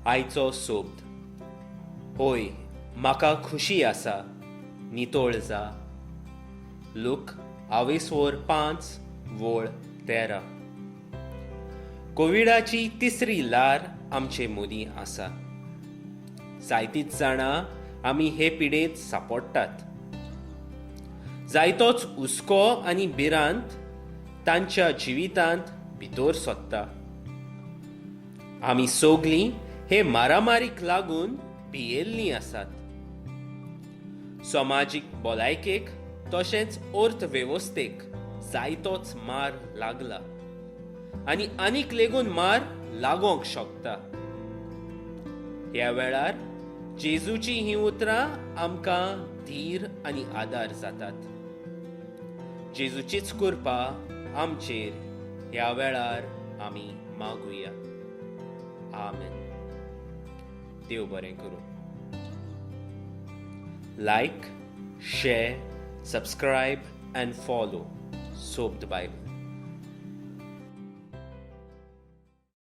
आयचो सोब्द. होय, म्हाका खुशी आसा, नितोळ जा. लूक आवेसोर 5 वोळ 13. कोविडाची तिसरी ल्हार आमचे मदीं आसा. जायतीच जाणां आमी हे पिडेंत सांपडटात. जायतोच हुस्को आनी भिरांत तांच्या जिवितांत भितर सोदता. आमी सगलीं हे मारामारीक लागून भियेल्लीं आसात. समाजीक भलायकेक तशेंच अर्थवेवस्थेक जायतोच मार लागला आनी आनीक लेगून मार लागोंक शकता. ह्या वेळार जेजूची हीं उतरां आमकां धीर आनी आदार जातात. जेजूचीच कृपा आमचेर ह्या वेळार आमी मागुया. आमेन. देव बरें करूं. Like, share, subscribe and follow Sobd Bible.